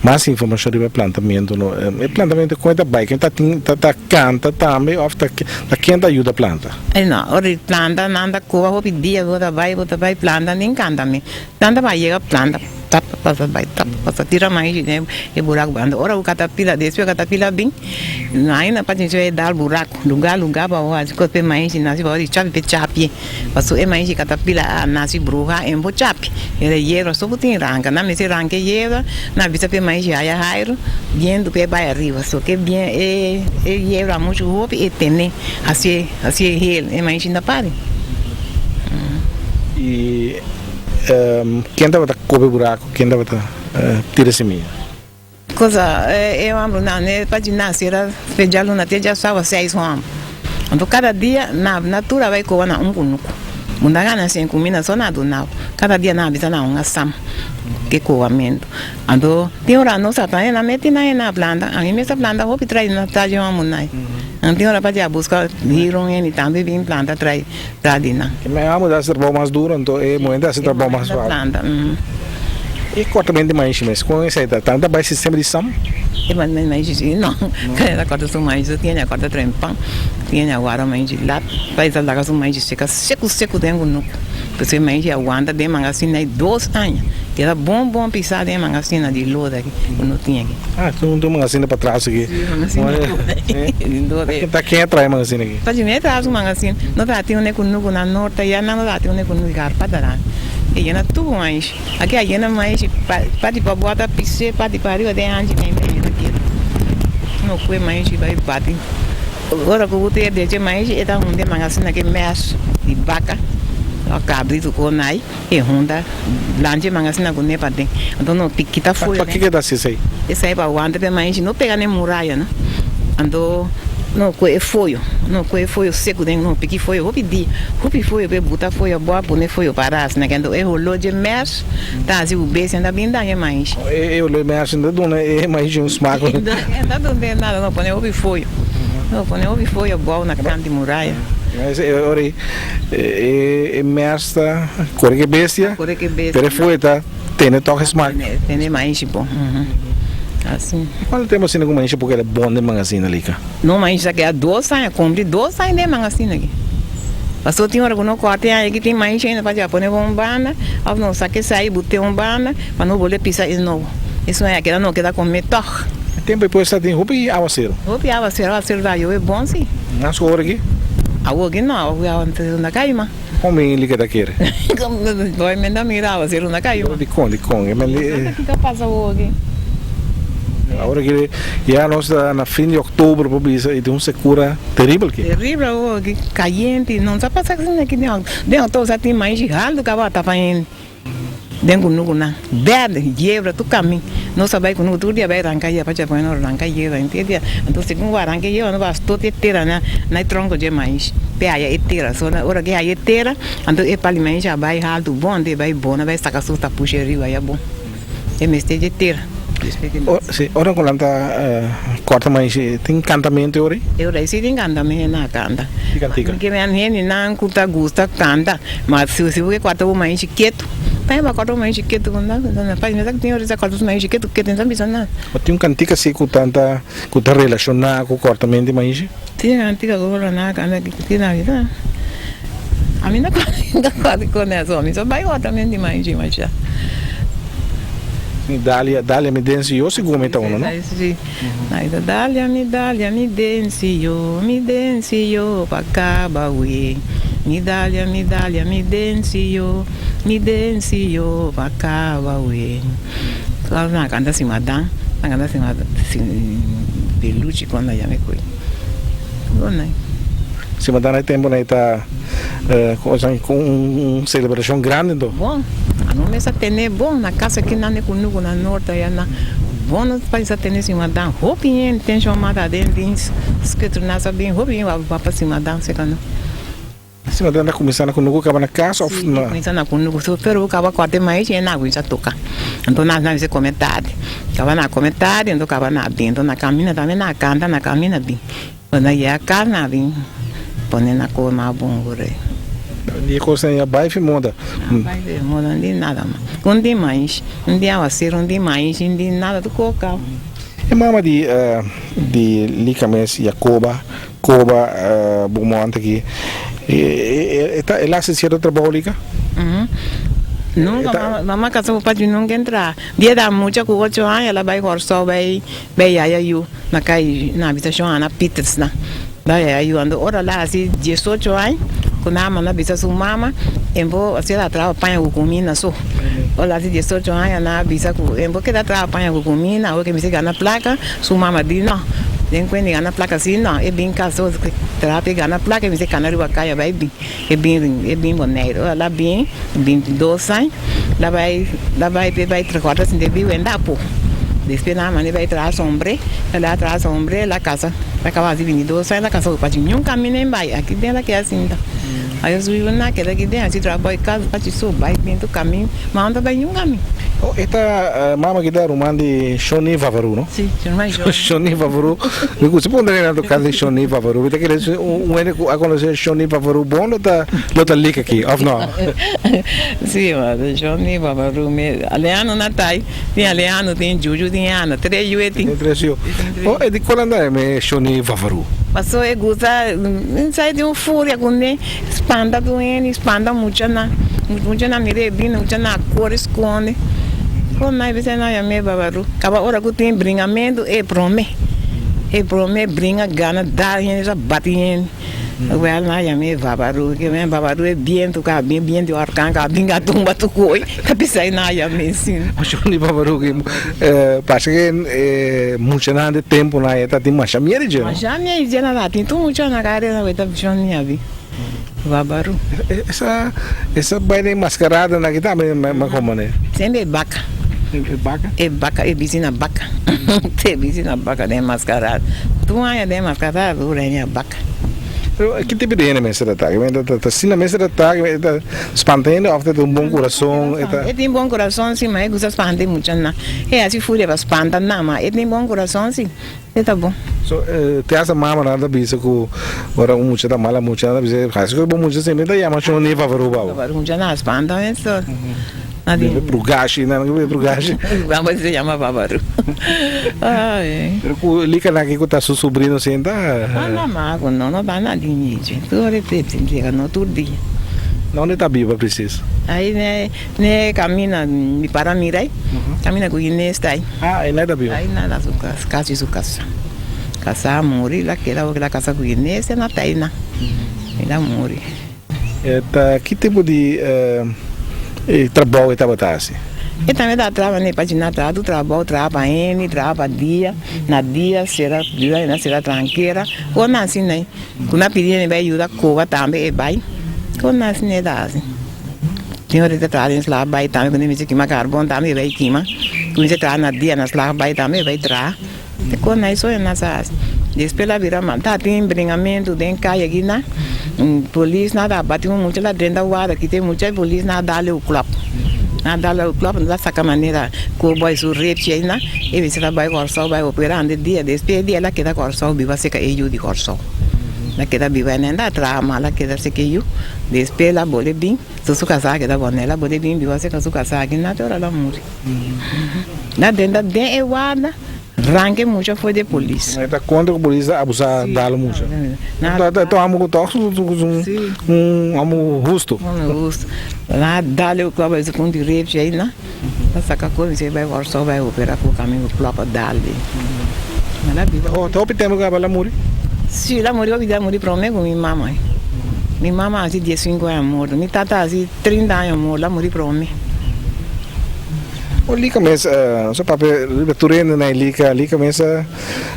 mas informashon riba e plantamento no. E plantamento kon e ta bai? Ken ta tin ta ta kanta tambe òf ta ta ken ta yuda planta? E no, ora di planta nan ta koba hopi dia bo ta bai bo ta bai planta nin kanta mi. Nan ta bai yega planta tap pasa bai tap pasa tira maishi den e buraku bai. Anto ora ku katapila despues katapila bin no ainda pa chinchi e dal buraku luga luga pa bo hasi kos pa e maishi nasi pa bo di chapi pa e chapie pasobra e maishi katapila a nasi bruha en bo chapi e yerba so bo tin ranka nan mester ranka e yerba nan bisa pa e maishi haya hairu bientu ku e bai ariba so ke bien e yerba muchu hopi e tene hasi hasi hel e maishi no pari. I ken tabata kobe buraku, ken tabata tira simia? Cosa e homber nan e pa di nase era fe djaluna te djasawa seis homber. Anto kada dia na na tur a bai koba na un kunuku. Bo ta gana sin kumida so na dunao. Kada dia nan a bisa na un asam ke kobamentu. Anto tin ora nos a ta na meti nan e na planta. Ami mes a planta hopi trai na trai homber nai. Anto tin ora pa di a buska hiron hende tambe bin planta trai. Ta di nan. E mei amo ta hasi trabou mas duro, anto e muhé ta hasi trabou mas suave. E kortament di maishi mes, kon esei ta? Tambe ta bai sistema di sam? E kortament di maishi si no. Kada ta korta su maishi, su tiene a korta trempan, tiene a guarda maishi lat, pa e ta laga su maishi seka seku seku den kunuku. Pasobra e maishi a wanta den mangasina ei dos aña. Keda bon bon pisá den e mangasina di loda aki ku no tin aki. Ah, tin un mangasina patras aki. Si, mangasina di loda. Ta ken a trae e mangasina aki? Pa djimé tras un mangasina. No ta tin un kunuku na norte ayá, nan no ta tin un kunuku garpa ta E yena tur maishi. Aki a yena maishi parti pa bota pisé, parti pa ariba den hanchi mei mei yena keda. No kue maishi bai bati. Ora ku bo ta deche maishi e ta hunta e mangasina ke mèsh di baka òf kabritu ku nai e hunta blanchi e mangasina ku ne paden. Anto no kita foyo. Pakiko e ta hasi esei? Esei pa wanta pa e maishi no pega na e muraya no. Anto no kue e foyo, no kue e foyo seku den no piki foyo hopi dia, hopi foyo pa e buta foyo abou a pone foyo pa ras na ke. Anto e holó dje mèsh ta hasi ku bestia no ta bin daña e maishi. E holó e mèsh no ta duna e maishi un smak. No ta duna nada, no pone hopi foyo. No pone hopi foyo abou na kant di muraya. E ora ei e mèsh ta kore ku e bestia, pero e foyo ta tene tòg e smak. Tene maishi bon. Asin. Cuanto tempo asina cu maishi por keda bon den mangasina lika? No maishi ta keda dos aña, cumpli dos aña den mangasina aki. Pasobra tin ora cu no corta e aña aki tin maishi ainda pa dja pone bo un banda of no saca esai bute un banda pa no bolbe pisa e nobo. Esun aña keda no keda come tog. E tempo ei por esta tin hopi awacero. Hopi awacero, awacero ta yobe bon si. Mas cu ora aki? Awor aki no, awor aki no ta cay mas. Kon bin li keda kere? Boy men ta mira awaseru na kai man. Dikon, dikon? E men di. Kiko a pasa awor aki? Awor aki ya nos ta na fin di oktober por bisa i tin un sekura teribel aki. Teribel awor aki, kayente, no sa pasa asina aki den den oktober sa tin maishi haltu kaba tapa hende den kunuku nan. Berde, yebra tur kamin. Nos a bai kunuku tur dia bai ranka yeba pa pone nos ranka yeba henter dia. Anto segun bo a ranka e yeba no ba stoti e tera na na e tronko dje maishi p'e haya e tera. So na ora ke haya e tera anto e pali maishi a bai haltu bon anto e bai bon a bai saka su tapushi ariba ya bon. E mester dje tera. Si, ora ku nan ta kòrta maishi tin kantamentu e ora ei? E ora ei si tin kantamentu nan a kanta. Ki kantika? Ke men hendenan ku ta gusta kanta ma si bo ke kòrta bo maishi ketu. Tambe pa kòrta un maishi ketu ku nan nan pa mi sa tin ora sa kòrta su maishi ketu ketu mi sa bisa nada. Bo tin un kantika si ku ta ta ku ta relashoná ku kòrtamentu di maishi? Tin kantika ku relashoná ku tin na bisa ami no kòrda kon e so mi so bai kòrtamentu di maishi masha. Si Dalia Dalia mi densi yo sigur mi ta uno no? Si Dalia mi Dalia mi densi yo mi densi yo pa kaba wi mi Dalia mi Dalia mi densi yo. Mi den si yo pa caba we. Claro nan a canta sin madan, nan a canta sin sin peluche cuando ya me coy. Bon nai. Si madan e tempo nai ta cu un celebracion grandi anto. Bon, ano mes a tene bon na casa aki nan e cunucu na norte aya nan. Bon nos pais a tene sin madan hopi hende ten shon mata aden den schutter nan sa bin hopi hende wak pa sin madan seca nan. Si nan ta kuminsá na kunuku kaba na kas òf Si, e kuminsá na kunuku. So pero bo kaba kòrta e maishi e na kuminsá toka. Anto nan nan mester kome tardi. Kaba nan kome tardi anto kaba nan bin. Anto na kaminda tambe nan a kanta na kaminda bin. Ora nan yega kas nan a bin pone na kome mas bon ku rei. Di e kosnan ya bai fi moda. A bai fi moda, no tin nada mas. Un tin maishi, un tin awaseru, un tin maishi, un tin nada, tur kos kaba. E mama di di Lika mes, Jacoba, Coba bo monte aki, e ta el hasi cierto trabou Lika? Nunca mama, mama casa cu pachi nunca entra. Dia da mucha cu ocho aña el a bay Corsou bay bay yaya yu na cay na habitacion Ana Pieters nan. Bay yaya yu anto ora el a hasi diesocho aña cu nan a manda bisa su mama en bo asina el a traha paña cu cuminda so. Ora el a hasi diesocho aña nan a bisa cu en bo keda traha paña cu cuminda awor ke mester gana placa. Su mama di, No, den kuende gana plaka si no. E bin kas otro ku traha pa e gana plaka, e mester kana riba kaya bai bin. E bin e bin Boneiru. Ora el a bin, 22 aña, el a bai el a bai pa e bai traha kòrta sinti e biu enda apo. Despues nan a manda e bai traha sombre, el a traha sombre, el a kasa, el a kaba hasi 22 aña, el a kasa ku pachi niun kaminda e bai, aki den el a keda sinta. Ayo su yu na keda aki den, hasi trabou e kas, pachi so bai bin tur kamin, ma no ta bai niun kamin. Oh, e ta mama ki ta ruman di Shoni Vavaru, no? Si, ruman Shoni. Shoni Vavaru. Mi gusta puntra hende na toka di Shoni Vavaru. Mi ta kere si un hende ku a konosé Shoni Vavaru bon lo ta lo ta lik aki, òf no? Si, ma Shoni Vavaru mi Aleano na tai, tin Aleano, tin Juju, tin Ana, tres yu e tin. Tin tres yu. Oh, e di kol anda e me Shoni Vavaru? Paso e gusta, sa tin un furia kuné. Spanta tur hende, spanta muchanan. Muchanan mira e bini, muchanan a kore skonde. Kon nan bisa nan yam'é babaru. Kaba ora ku tin bringamentu e promé. E promé bringa gana dal hende sa bati hende. Wèl nan yam'é babaru. Ke men babaru e bientu ku a bin, bientu di orkan ku a bin a tumba tur koi. Ta bisa nan yam'é asin. Oshon di babaru ki parse ke muchanan di tempunan e ta tin masha miedu dje no? Masha miedu dje nan ta tin tur muchanan ka resa ku e ta shon di abi. Babaru. Esa esa baile di mascarada nan ki tambe ma como ne? Semper e baka. E baka? E baka, e bisti na baka. E bisti na baka den mascarada. Tur aña den mascarada tur aña baka. Pero ki tipo di hende mester ta ta? Ta ta asina mester ta ta? Ta spanta hende of ta tin un bon curason? E ta. E tin bon curason si, ma e gusta spanta e muchanan. E haci furia pa spanta nan, ma e tin bon curason si. E ta bon. So, te hasta mamanan ta bisa ku ora un mucha ta mala mucha nan ta bisa hasi ku bo mucha semper ta yama shon ni Vavaru babo. Vavaru mucha nan a spanta mesor. Bebe prugashi nan bebe prugashi. Vamos se yama Vavaru. Ay. Pero ku lika nan ki ku ta su sobrino sienta. Anda mago no no ta na di nichi. Tur ora e pepsi no tur dia. Donde ta biba precies? Ahí ne Ne camina mi para mira ei, camina cu Inés ta ei. Ah, ei ta biba. Ei na su cas, casi su casa. Casa a muri, la keda awor la casa cu Inés e na ta ei na. El a muri. E ta ki tipo di trabou e tabata haci? E tambe ta traha ne pa china traha tur trabou, traha pa hende, traha pa dia, na dia sera yuda na sera trankera, con asina ei. Cu na pidi hende bai yuda coba tambe e bai, con asina e ta haci. Tin ora ta traha den slag bai tambe ku mester kima karbon tambe e bai kima. Ku mester traha na dia na slag bai tambe e bai traha. E kos nan e soña nan sa hasi. Despues la bira mal. Ta tin bringamentu den kaya aki nan. Polis nan ta bati un mucha la drenta warda kita e mucha e polis nan a dal un klòp. Nan a dal un klòp nan ta saka manera koboi su repchi ei nan e mester ta bai Kòrsou bai opera ande dia. Despues e dia el a keda Kòrsou biba serka e yu di Kòrsou. El a keda biba ei nan ta traha mal a keda serka e yu. Despues el a bole bin, so su kasá a keda bon. El a bole bin biba serka su kasá aki na te ora el a muri. Na den ta den e warda, ranka e mucha for di e polis. E ta kontra ku polis ta abusá dal mucha. Ta ta un homo ku tòg un homo hustu. Homo hustu. Nan a dal e klòp a ku un di repchi ei na. Ta saka kos mi bai Kòrsou bai opera ku kaminda ku klòp a dal di. El a biba. Ta hopi tempu ku el a muri? Si, el a muri hopi, el a muri promé ku mi mama. Mi mama hasi diesinku aña morto, mi tata hasi trinta aña morto, el a muri promé. O lika mes, nos a papia riba tur hende na e lika, lika mes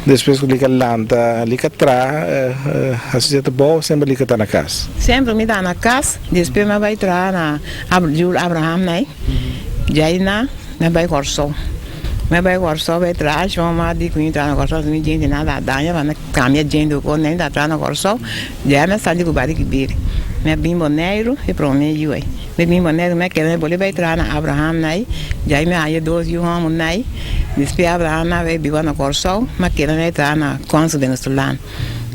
despues ku lika lanta, lika traha, hasi cierto bou, semper lika ta na kas. Semper mi ta na kas, despues mi a bai traha na Jul Abraham nai, djai na mi a bai Kòrsou. Mi a bai Kòrsou bai traha, shon a di ku mi traha na Kòrsou, mi djente nan ta daña, pa mi kambia djente ku kos, mi ta traha na Kòrsou, djai mi a sali ku bari kibiri. Mi a bin Boneiru, e prome yu ei. Mi bin Boneiru, mi a keda, mi bolbe bai traha na Abraham nai. Djai mi a haña dos yu hòmber nai. Despues Abraham a bai biba na Kòrsou, mi a keda mi a traha na Kònsel Venezolano.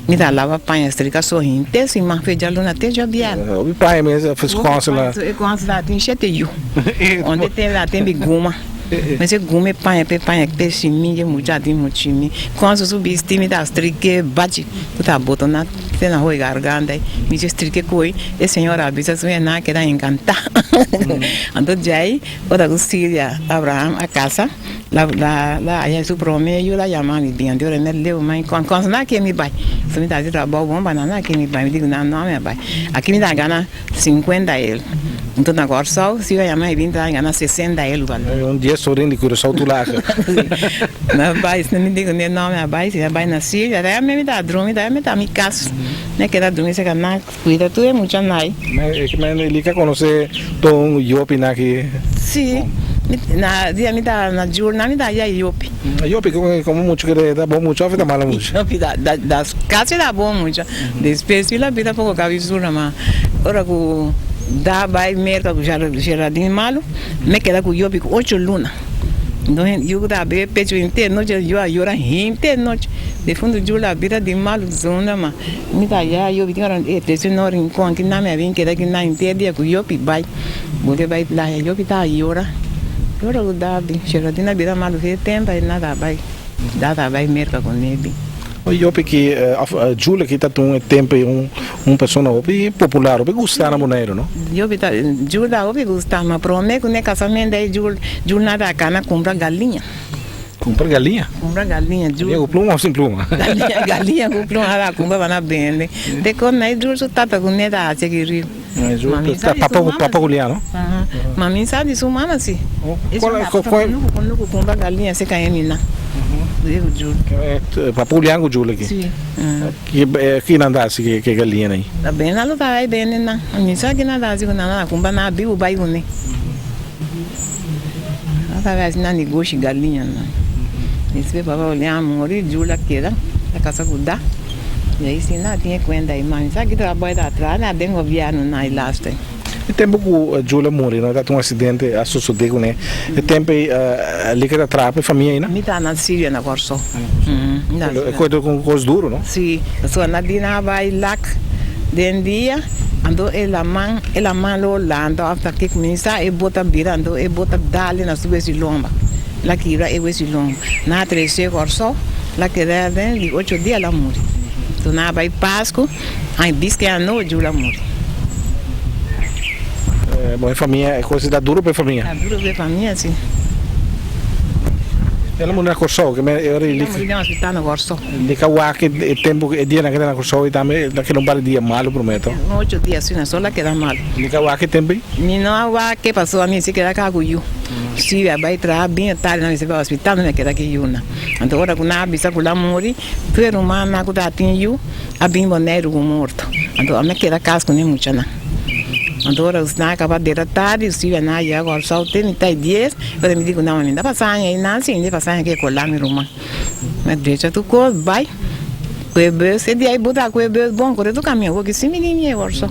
Mi ta laba paña, strika so henter siman fe djaluna te djabièrnè. Hopi paña mes a fes kònsel na. E kònsel ta tin shete yu. Onde ten la ten bi guma. Mester guma e paña p'e paña p'e shimi dje mucha tin muchimi. Kònsel su bisti mi ta strik'e bachi ku ta botona te na hoi garganta ei. Mi dje strik'e koi e señora a bisa su e nan a keda enkantá. Anto djei ora ku Silvia Abraham a kasa la la la haña su prome yu la yama mi bin. Anto ora mi a leu mai kònsel kònsel nan a ke mi bai. So mi ta hasi trabou bon pa nan nan a ke mi bai. Mi di ku nan no mi a bai. Aki mi ta gana. Sinkuenta el. Nto na Kòrsou si bai ama e bin traha gana sesenta el igual. Un dies florin di Curaçao tur laga. Mi a bai si mi di ku ne no mi a bai si mi a bai na Siria ta mi ta drumi ta mi ta mi kas mi a keda drumi serka nan kuida tur e mucha nai. Mi lika konosé tur un yopi nan aki. Si na dia mi ta na jurna mi ta haya yopi. Yopi komo mucha kere ta bon mucha òf e ta malo mucha? Yopi ta kasi ta bon mucha. Despues di la bida poko kabisura ma ora ku da bai Merka ku Geraldine malu me keda ku Yopi ku ocho luna enton yu ku ta bebe pecho henter nochi yu a yora henter nochi defuntu yu la bida di malu zunda ma mi ta ya Yopi tin ora e trese no rincon kinan mi a bin keda kinan henter dia ku Yopi bai bolbe bai playa Yopi ta yora ora ku da bin Geraldine a bira malu fe tempo ai nada a bai da ta bai Merka ku Nebi. Hopi ki of Jule ki ta tun e tempo ei un un persona hopi popular, hopi gusta na Boneiru, no? Hopi ta, Jule ta hopi gusta, ma prome ku ne kasamento ei Jule, Jule na ta kana kumpra galiña. Kumpra galiña? Kumpra galiña, Jule. Galiña ku pluma of sin pluma? Galiña, galiña ku pluma a ta kumpra pa na bende. Te kon ei Jule su tata ku ne ta hasi aki riba. Jule ta papa, papa Juliano? Ma mi sa di su mama si. Cual cuando cu cumpra galiña se cae mi na. Papa Julian cu Jule aki. Si. Ki nan ta haci cu e galiña nan? Ta bende nan lo ta bay bende nan. Mi sa ki nan ta haci cu nan, nan a cumpra nan a bibu bay cu ne. Nan ta bay haci nan negoshi galiña nan. Despues papa Julian a muri, Jule a keda, a casa cu Da. Y ahí si nan tin e cuenta ey. Ma mi sa ki trabou e ta traha nan den gobierno nan e laste. E tempu ku Jula a muri no ta un aksidente a sosodé kuné. E tempu ei Lika ta traha pa e famia ei no? Mi ta na Siria na Kòrsou. E koe ta un kos duru no? Si, pasobra na di nan a bai lak den dia, anto e laman e laman lo lanta òf ta ke kuminsá e bot a bira anto e bot a dal na su wesi lomba, el a kibra e wesi lomba. Nan a tres'é Kòrsou, el a keda den di ocho dia el a muri. Anto nan a bai Pasku. Ai bisti a no Jula muri. Bon e famia e cosa ta duro pa e famia. Ta duro pa e famia si. El a muri na Kòrsou ke me ora El a muri den hospital na Kòrsou. Di ka wak e tempo e dianan ke ta na Kòrsou i tambe el a keda un par di dia malu prome to. Un ocho dia asina so el a keda malu. Di ka wak e tempo ei? Mi no a wak ke pasobra mi si keda ka ku yu. Si a bai traha bin tardi nan mester bai hospital mi a keda ki yunan. Anto ora ku nan a bisa ku el a muri tur e rumannan ku ta tin yu. A bin Boneiru ku morto. Anto ami a keda kas ku mi muchanan. Anto ora nan a kaba dera tardi, Silvia nan a yega Kòrsou te mitad di dies, ora mi di ku nan, mi no ta pasa aña ei nan si, mi ta pasa aña ke kolá mi ruman. Mi a drecha tur kos bai ku e bus, e dia ei bo ta ku e bus bon kore tur kaminda, hopi si mi di mi ei Kòrsou.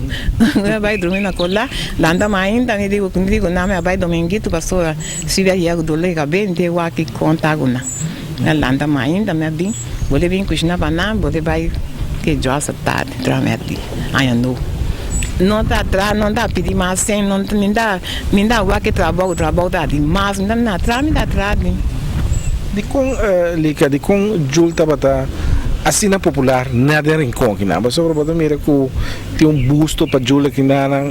Mi a bai drumi na kolá, lanta mainta mi di mi di ku nan mi a bai Dominguito pasobra Silvia a yega ku dolor di kabes, mi tin wak konta ku nan. Mi a lanta mainta mi a bin, bo ta bin kushina pa nan, bo ta bai ke djosa tardi traha mi a di aña nobo. No ta traha, no ta pidi mas sen, no ta mi ta mi ta wak e trabou, trabou ta di mas, mi ta na traha mi ta traha di. Dikon Lika, dikon Jul tabata asina popular na den Rincon akinan? Pasobra bo ta mira ku tin un busto pa Jul akinanan,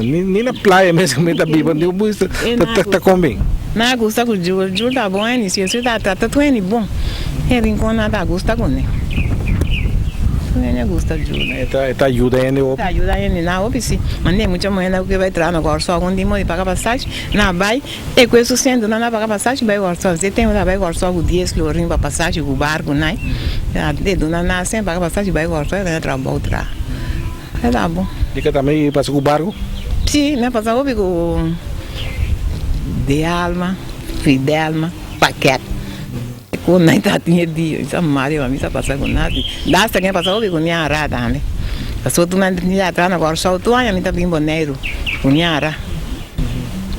ni na playa mes mi ta biba tin un busto, ta kon bin? Nan a gusta ku Jul, Jul ta bon hende, si esei ta trata tur hende bon, e Rincon nan ta gusta kuné, tur hende a gusta Jul. E ta yuda hende hopi? E ta yuda hende nan hopi si, mane mucha muhé ku bai traha na Kòrsou algun di moda paga pasashi, nan a bai E ku e sustento nan a paga pasashi bai Kòrsou. Si e tempu nan a bai Kòrsou ku dies florin pa pasashi ku barku nai, e duna nan asen paga pasashi bai Kòrsou e ta trabou traha. E ta bon. Di ke tambe i pasa ku barku? Si, mi a pasa hopi ku De Alma, Fidelma, Paket. Ku nai ta tin e dia, mi sa Mario, mi sa pasa ku nadi. Lasta ke mi a pasa hopi ku Niara tambe. Pasobra tur mi ta traha na Kòrsou tur aña mi ta bin Boneiru ku mi ara.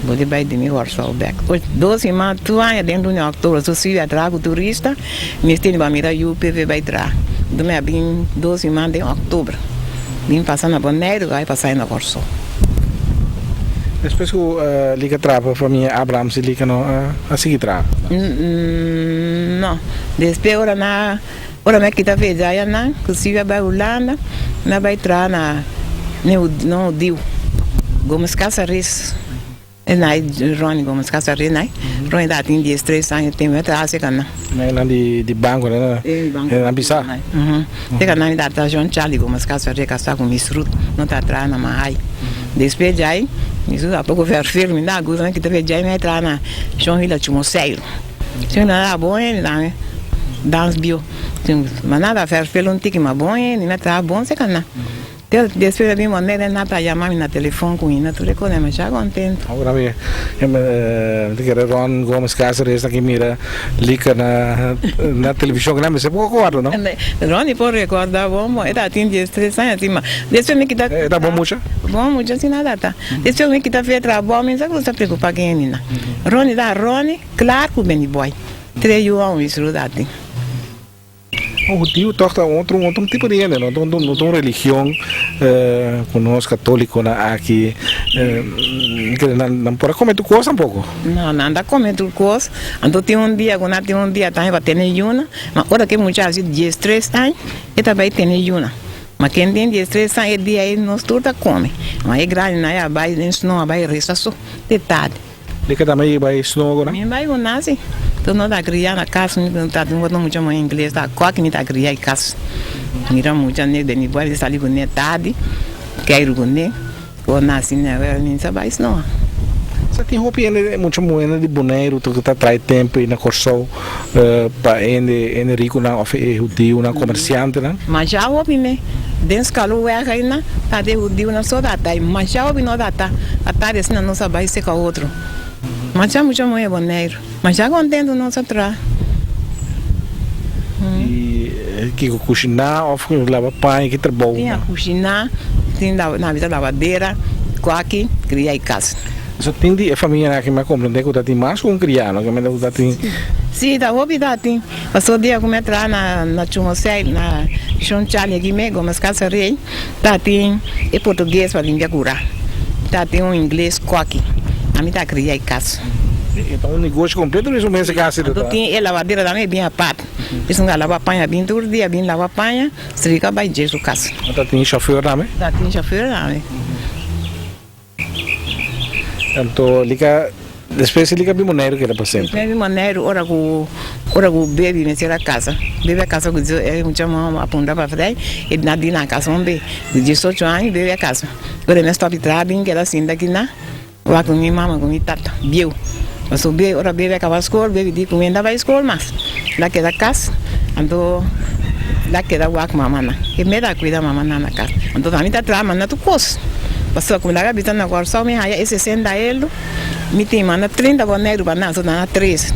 Bo di bai di mi Kòrsou bèk. Dos siman tur aña den luna di òktober su sibi a traha ku turista mi tene pa mira UPV bai traha. Enton mi a bin dos siman den òktober. Bin pasa na Boneiru bai pasa na Kòrsou. Despues ku Lika traha pa famia Abrahams Lika no a sigui traha? No. Despues ora nan Ora mi a kita fecha aya nan ku Silvia a bai Hulanda, mi a bai traha na na hudiu Gomes Casares, e na Ronnie Gomes Casares nai, Ronnie tabatin diestres aña tempu, mi a traha serka nan. Nan di banko nan a bisa. Serka nan mi tabata traha John Charlie Gomes Casares kasá ku Miss Ruth, nos tabata traha na Mahaai. Despues djai, mi su a poko verfeel, mi ta gusta, mi a kita fecha djai mi a traha na John Hila Chumoseiro. Sin nada bon hende tambe dans biu ma nada verfel un tiki ma bon hende mi a traha bon cerca nan te despues mi a bin Bonaire nan ta yama mi na telefon cu mi tur e cosa mi masha contento. Ora mi ta kere Ron Gomez Caceres aki mira liker na television nan mester por acorda no. Ronnie por recorda bon bon e tabatin diestres aña si ma despues mi kita. E ta bon mucha? Bon mucha si nada ta despues mi kita fe trabao mi sa cuminsa preocupa cu hende nan Ronnie ta Ronnie. Klaar ku Benny Boy. Tres yu a un isru ta tin. Un hudiu tòg ta otro otro tipo di hende, no ta no ta un religion ku nos katólikonan aki nan nan por a kome tur kos tampoko. No, nan ta kome tur kos. Anto tin un dia ku nan tin un dia tambe pa tene yuna, ma ora ku e mucha hasi diestres aña e ta bai tene yuna. Ma ken tin diestres aña e dia ei nos tur ta kome. Ma e grandinan ya bai den snoa bai resa so te tardi. Di ke tambe bai snoa ku nan? Mi bai ku nan si. Tur no ta kria na kas, mi ta tin otro mucha muhé ingles ta kòki mi ta kria e kas. Mira mucha ne den mi bòi mi sali kuné tardi, keiru kuné, ora nan hasi ne wèl mi sa bai snoa. Sa tin hopi hende, mucha muhé di Boneiru ku ta trae tempu ei na Kòrsou pa hende hende rikunan òf e hudiunan, komersiantenan? Masha hopi me. Den Skaluweg einan ta de hudiunan so ta ta ei. Masha hopi no ta ta. A tardi asina nos a bai seka otro. Masha mucha muhé Boneiru. Masha kontentu nos a traha. I kiko kushiná òf laba paña ki trabou? Tin a kushiná, tin na bisa labadera, kuaki, kria i kas. So tin di e famianan aki mi a komprendé ku ta tin mas ku un kriá, no? Ke mende ku ta tin. Sí, ta hopi ta tin. Pasobra dia ku mi a traha na na Chumosei, na Shon Charlie aki me, Gomez Casa Rey, ta tin e portugues pa limpia kura. Ta tin un ingles koki. Ami ta kria e kas. E ta un negoshi kompleto riba su mes e kas ei ta. Anto tin e lavadera tambe bin apart. Esun ta laba paña bin tur dia bin laba paña, strika bai dje su kas. Ta tin shofèr tambe? Ta tin shofèr tambe. Anto lika despues lika bin Boneiru keda pa semper. Despues bin Boneiru ora ku ora ku baby mester a kasa baby a kasa ku e mucha muhé a punta pa frei e na di nan kasa un be di diesocho aña baby a kasa ora e mes stop di traha bin keda sinta kina wak ku mi mama ku mi tata bieu pasobra baby ora baby a kaba skol baby di ku mi no ta bai skol mas el a keda kas anto el a keda wak mama nan e mester a kuida mama nan na kas anto ami ta traha manda tur kos. Pasobra ku mi laga bisa na Kòrsou mi haya e sesenta elu, mi tin manda trinta Boneiru pa nan, so ta na tres.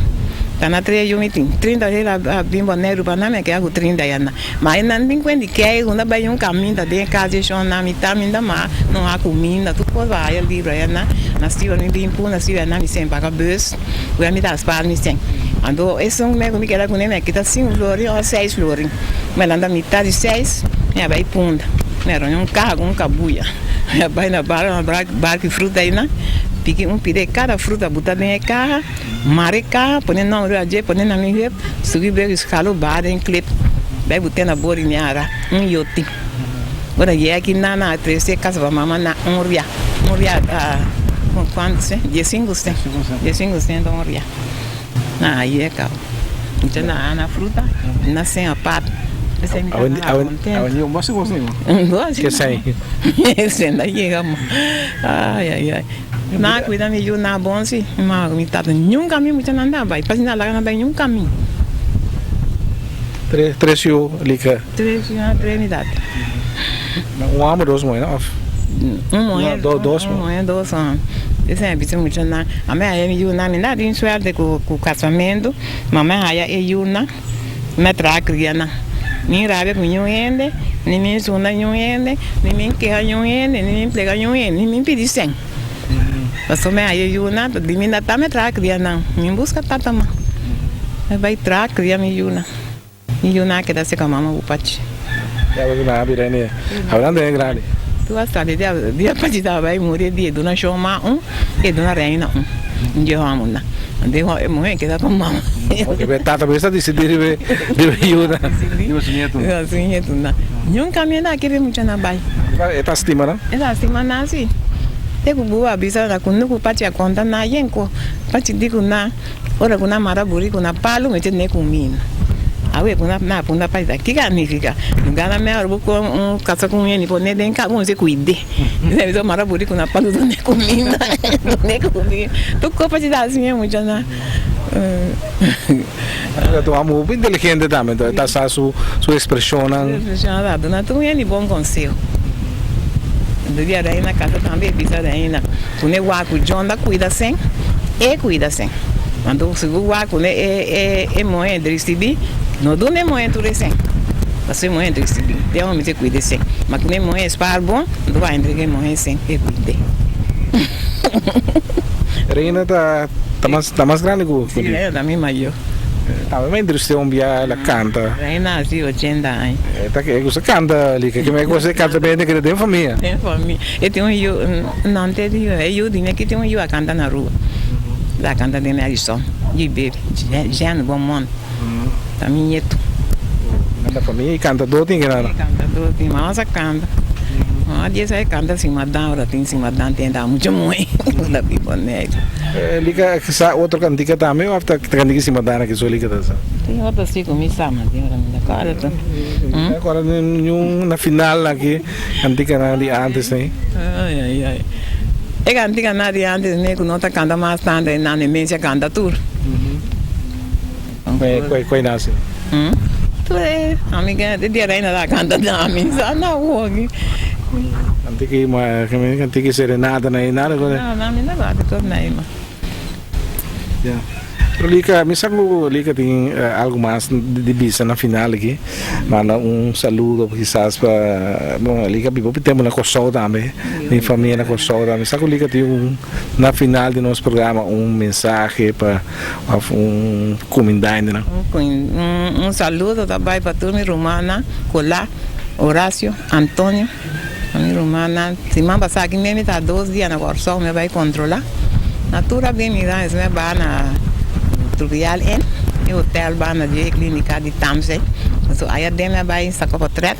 Ta na tres yu mi tin. Trinta elu a bin Boneiru pa nan, mi a keda ku trinta ya nan. Ma e nan tin kuenta di kei ku ta bai un kaminda den e kas di e shonnan, mi ta minda ma no a kuminda, tur kos pa haya libra ya nan. Na siba mi bin puna siba ya nan mi sen paga bus, ku ya mi ta spar mi sen. Anto esun me ku mi keda kuné mi a kita sinku florin òf seis florin. Mi a lanta mitad di seis, mi a bai punda. Mi a roña un kaha ku un kabuya. Mi a bai na bar, na barki fruta einan, piki un pida e kada fruta buta den e kaha, mara e kaha, pone nòmber riba dje, pone na mi heup, subi brek di skalo baha den klep, bai but'é na bor di mi ara, un yoti. Ora yega aki nan, nan a trese e kasa pa mama na un ria. Un ria kuantu sèn? Diesinku sèn. Diesinku sèn ta un ria. Na aye kau. Mucha na ana fruta, na sen apart. Esei mi ta na contento. Awe un basi cos nimo. Ke sen? Sen ta yega mo. Ay ay ay. Na cuida mi yu na bon si. Mi mama cu mi tata niun camin mucha nan ta bay. Pasi nan laga nan bay niun camin. Tres tres yu lika. Tres yu na tres mi tata. Un homber dos muhe no of? Un muhe dos un muhe dos homber. Esei a bisa mucha nan. Ami a haya mi yunan, mi no tin suerte ku kasamentu, ma mi a haya e yunan, mi a traha kria nan. Ni rabia ku niun hende, ni mi sunda niun hende, ni mi keha niun hende, ni mi plega niun hende, ni mi pidi sèn. Pasobra mi haña yunan, ta di mi na ta mi traha kria nan. Mi buska tata ma. Mi bai traha kria mi yunan. Mi yunan a keda seka mama ku pachi. Ya bo nan a bira hende, hablando hende grandi. Tur a sali dia dia pachi tabata bai muri e dia e duna shon ma un, e duna reina un. Un dje hòmber nan. Anto e muhé keda ku mama. Oke, pero tata mes a disidí riba riba e yunan, riba su nietunan. Riba su nietunan. Niun kaminda a kere muchanan bai. E ta stima nan? E ta stima nan si. Te ku buba a bisa na kunuku ku pachi a konta nan yen ku pachi di ku nan. Ora ku nan mara buriku na palu mester tene kuminda. Awe ku nan a punta pachi ta kiko a nifiká? Lugar nan mehor bo kon un kasa ku un hende pone den kas bo mester kuid'é. Esei bisa mara buriku na palu tene kuminda tene kuminda. Tur kos pachi ta hasi e muchanan. Ta un amo hopi inteligente tambe ta sa su ekspreshonnan. Su ekspreshonnan ta duna tur hende bon konseho. Debí a Reina kasa tambe e bisa Reina. Pone wak ku John ta kuida sen, e kuida sen. Anto si bo wak ku e e muhé risibi, no duna e muhé tur e sen, pasobra e muhé ta risibi, e homber ta kuida e sen. Ma ku e muhé spaar bon, anto bo a entrega e muhé sen, e kuid'é. Reina ta ta mas grandi ku Si, Reina ta mi mayor. Tambe mi a introducé un bia el a canta. Reina haci 80 aña. E ta e gusta canta li ke me gusta e canta bende keda den famia. Den famia. E tin un yu nan te di e yu di mi aki tin un yu a canta na Aruba. El a canta den Edison. Yu baby Jean bon mon. Ta mi nieto. Nan ta famia y cantador tin ke nan. Cantador tin. Mama sa canta. Mama di esa e canta sin madan ora tin sin madan tin ta mucho moe ta biba Boneiru. Lika sa otro kantika tambe of ta kantika sin madan aki so lika ta sa? Tin otro si ku mi sa ma tin ora mi ta kòrda tur. Mi ta kòrda niun na final aki kantikanan di antes nei. Ai ai ai e kantikanan di antes nei ku no ta kanta mas tantu e nan e mes a kanta tur. Koi nasi? Tur e amiga di dia reina ta kanta na mi sa na woki. Kantiki ma kantiki serenata na nada No no mi no gosta tur na ma. Ya. Pero Lika mi sa ku Lika tin algu mas di bisa na final aki. Manda un saludo kisas pa bon Lika biba hopi tempu na Kòrsou tambe. Tin famia na Kòrsou tambe. Mi sa ku Lika tin un na final di nos programa un mensahe pa. Of un kuminda nan. Un saludo ta bai pa tur mi rumannan, Colá, Horacio, Antonio, mi rumannan. Siman pasá aki mi ta dos dia na Kòrsou, mi a bai kontrolá. Na tur a bin mira mi a bai na Trupial Inn, e hotel banda di e klínika di Tamsey. Pasobra aya den mi a bai saka potrèt.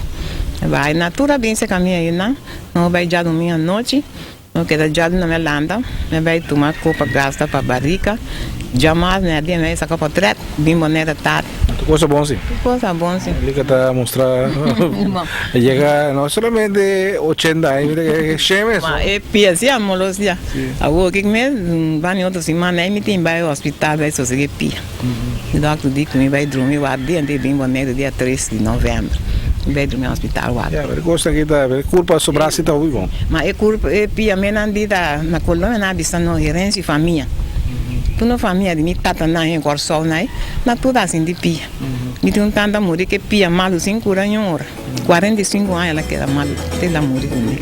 Mi bai na tur a bin seka mi ayunan. Mi a bai djadumingu anochi. No keda djadu na mi a lanta, mi a bai tuma kopa gasta pa barika, djamas mi a den mi a saka potret, bin boneta tardi. Tur cosa bon si. Tur cosa bon si. Lika ta mustra a yega no solamente 80 aña, mi ta kere shen mes. Ma e pia si a molosia. Awor kiko mes bani otro siman mi tin bai hospital bai sosega e pia. E dokter di ku mi bai drumi wak dia antes bin Boneiru dia 3 di november. Mi bai drumi hospital wak dia. Ya, pero e kos aki ta, e kurpa sobrá si ta hopi bon. Ma e kurpa, e pia menan di ta na Colombia nan a bisa no herensia di famia. Tur no famia di mi tata nan en Kòrsou nan, nan tur ta sinti pia. Mi tin un tanta muri ku e pia malu sin kura niun ora. 45 aña el a keda malu te el a muri kuné.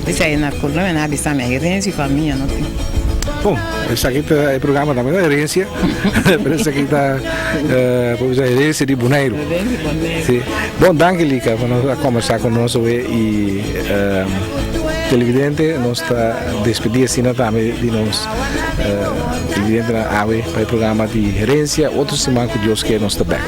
Esei na Colombia nan a bisa mi herencia di famia no tin. Bon, esaki ta e programa tambe ta herencia, pero esaki ta por bisa herencia di Boneiru. Herencia di Boneiru. Si. Bon, danki Lika pa nos a kombersa ku nos awe i televidente nos ta despedi asina tambe di nos televidentenan awe pa e programa di herencia. Otro siman ku Dios ke nos ta bek.